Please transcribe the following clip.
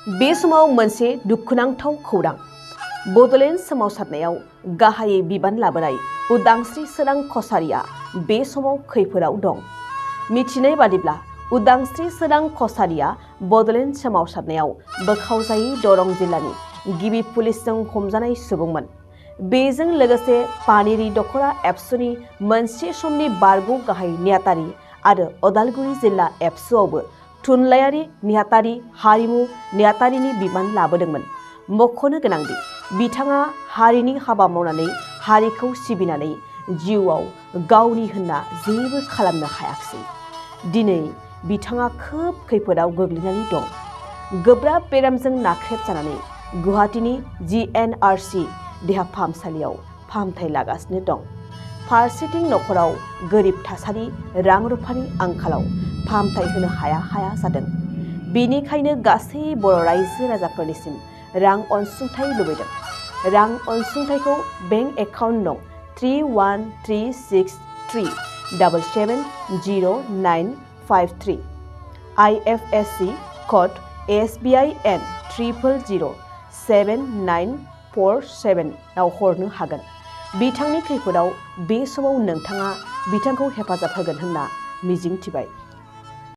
बे समाव मोनसे दुखुनांथाव खौरां। बड'लेण्ड सोमावसारनायाव गाहायै बिबान लाबोनाय उदांस्रि सोरां कछारिया बे समाव खैफोदाव दं। मिथिनाय बादिब्ला उदांस्रि सोरां कछारिया बड'लेण्ड सोमावसारनायाव बोखावजायै दरं जिल्लानि गिबि पुलिसजों हमजानाय सुबुंमोन। बेजों लोगोसे पानेरि दख'रा एबसुनि मोनसे समनि बारग' गाहाय नेहाथारि आरो उदालगुरि जिल्ला एबसुआवबो थुनलाइयारि नेहाथारि हारिमु नेहाथारिनि बिबान लाबोदोंमोन। मख'नो गोनांदि बिथाङा हारिनि हाबा मावनानै हारिखौ सिबिनानै जिउआव गावनि होनना जेबो खालामनो हायाखिसै। दिनै बिथाङा खोब खैफोदाव गोग्लैनानै दं। गोब्राब बेरामजों नाख्रेबजानानै गुवाहाटीनि GNRC देहा फाहामसालियाव फाहामथाय लागासिनो दं। फारसेथिं नखराव गोरिब थासारि रां रुफानि आंखालाव फाहामथाय होनो हाया जादों। बेनिखायनो गासै बर' रायजो राजाफोरनिसिम रां अनसुंथाइ लुबैदों। रां अनसुंथाइखौ बेंक एकाउन्ट नं 313637700953 IFSC कड SBIN 0007947 आव हरनो हागोन। बिथांनि खैफोदाव बे समाव नोंथाङा बिथांखौ हेफाजाब होगोन होनना मिजिंथिबाय।